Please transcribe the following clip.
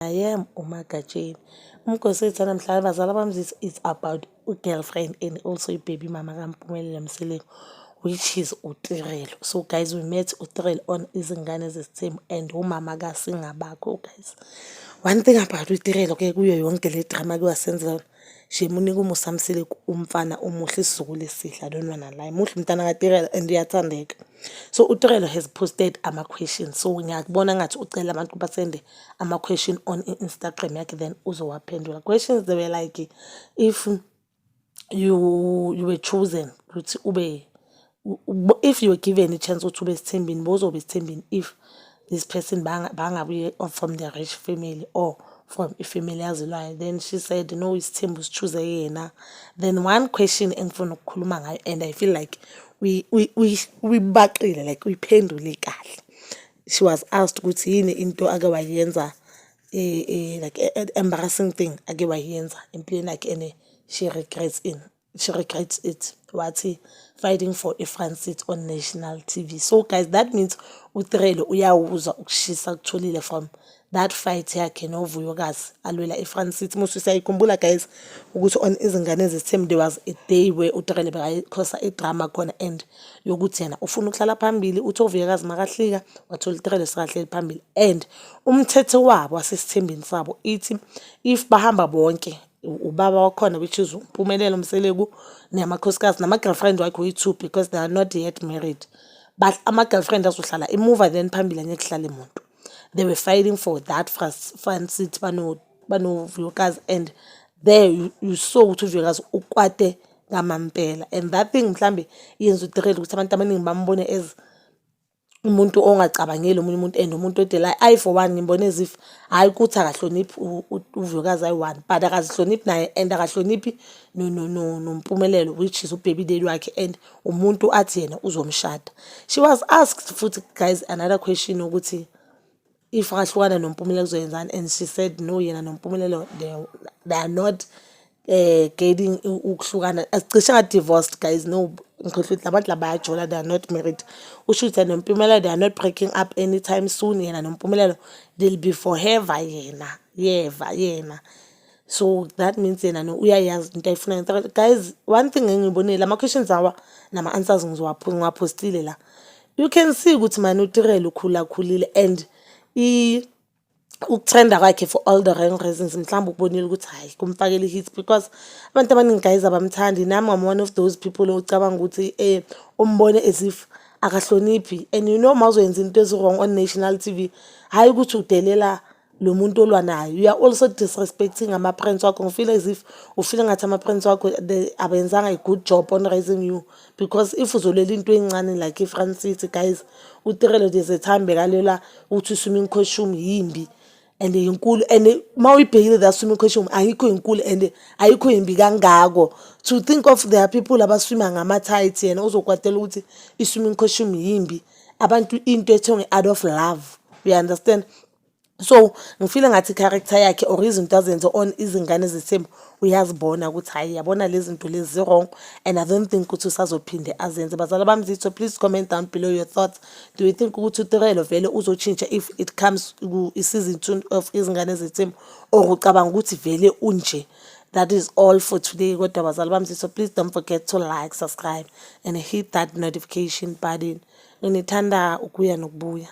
I am uMagatsheni. Umgosi wethu namhlanje, bazala bami, it's about u-girlfriend and also i-baby mama kaMpumelelo Mseleku, which is uTirelo. So guys, we met uTirelo on Izingane Zesithembu and umama kaSingabakho, guys. One thing about uTirelo ke, kuyo yonke le drama kuwasenza shame, unika uMusa Mseleku umfana omuhle, isizukulu esihle. I don't wanna lie, muhle umntana kaTirelo and uyathandeka. So uTirelo has posted ama-questions, so ngiyakubona ngathi ucela abantu basende ama-question on i-Instagram yakhe, then uzowaphendula. Questions, they were like, if you were chosen ukuthi ube, if you were given a chance ukuthi ube esithembini, bowuzobe esithembini if this person bangabuye from the rich family or from ifamily yazilwayo? Then she said no, isithembu si-choose yena. Then one question engifuna ukukhuluma ngayo, and I feel like uyibaqile, like uyiphendule kahle, she was asked ukuthi yini into ake wayenza, like embarrassing thing ake wayenza empilweni yakhe and she regrets it. Wathi fighting for a front seat on national TV. So guys, that means uTirelo uyawuzwa ukushisa kutholile from that fight yakhe noVuyokazi, alwela i-front seat. Musu siyayikhumbula guys ukuthi on Izingane Zesithembu there was a day where uTirelo bekayi-causa idrama khona and yokuthi yena ufuna ukuhlala phambili, uthi uVuyokazi makahlika wathola uTirelo sekahleli phambili, and umthetho wabo wasesithembeni sabo ithi if bahamba bonke, ubaba wakhona, which is uMpumelelo Mseleku, namakhosikazi nama-girlfriend wakhe oyi-two, because they are not yet married, but ama-girlfriend azohlala emuva, then phambili angeke kuhlale muntu. They were fighting for that front seat banoVuyokazi, and there you saw ukuthi uVuyokazi ukwate ngamampela, and that thing mhlambe yenza uTirelo ukuthi abantu abaningi bambone as umuntu ongacabangeli omunye umuntu and umuntu odelayo. I for one ngimbone as if, hhayi ukuthi akahloniphi uVuyokazi ayi-one, but akazihloniphi naye and akahloniphi noMpumelelo, which is u-baby daddy wakhe and umuntu athi yena uzomshada. She was asked futhi guys another question ukuthi if angahlukana noMpumelelo kuzoyenzani, and she said no, yena noMpumelelo they are not getting ukuhlukana, cishe nga-divorced guys. No, ngikhohlwa ukuthi labantu laba bayajola, they are not married. Usho ukuthi yena noMpumelelo they are not breaking up anytime soon. Yena noMpumelelo they'll be forever, yena yeva yena. So that means yena no uyayazi into ayifunayo. Guys, one thing engiyibonile, ama-questions awa nama-answers ngiwaphostile la, you can see ukuthi mani uTirelo ukhula khulile and ukutrenda kwakhe for all the wrong reasons, mhlawumbe ukubonile ukuthi hhayi kumfakela i-hit, because abantu abaningi guys abamthandi. Nami I'm one of those people ocabanga ukuthi umbone as if akahloniphi, and you know mawuzoyenza into ezi-wrong on national TV, hhayi ukuthi udelela lo muntu olwa naye, you are also disrespecting ama-parents wakho. Ngifeel as if ufile ngathi ama-parents wakho they abenzanga a good job on raising you, because if uzolwela into encane like i-front seat, guys, uTirelo there's a time bekalwela ukuthi i-swimming costume yimbi and yinkulu, and uma uyibhekile that swimming costume ayikho inkulu and ayikho yimbi kangako. To think of there are people abaswima ngama-tights, yena uzokwatela ukuthi i-swimming costume yimbi. Abantu into ethengwe out of love, you understand? So ngifile ngathi i-character yakhe or izinto azenze on Izingane Zesithembu uyazibona ukuthi hhayi, yabona lezi zinto lezi zi-wrong, and I don't think ukuthi usazophinde azenze. Bazala bami zitho, please comment down below your thoughts. Do you think ukuthi uTirelo vele uzotshintsha if it comes ku-season 2 of Izingane Zesithembu, or ucabanga ukuthi vele unje? That is all for today kodwa, bazali bami zitho. Please don't forget to like, subscribe and hit that notification button. Nginithanda ukuya nokubuya.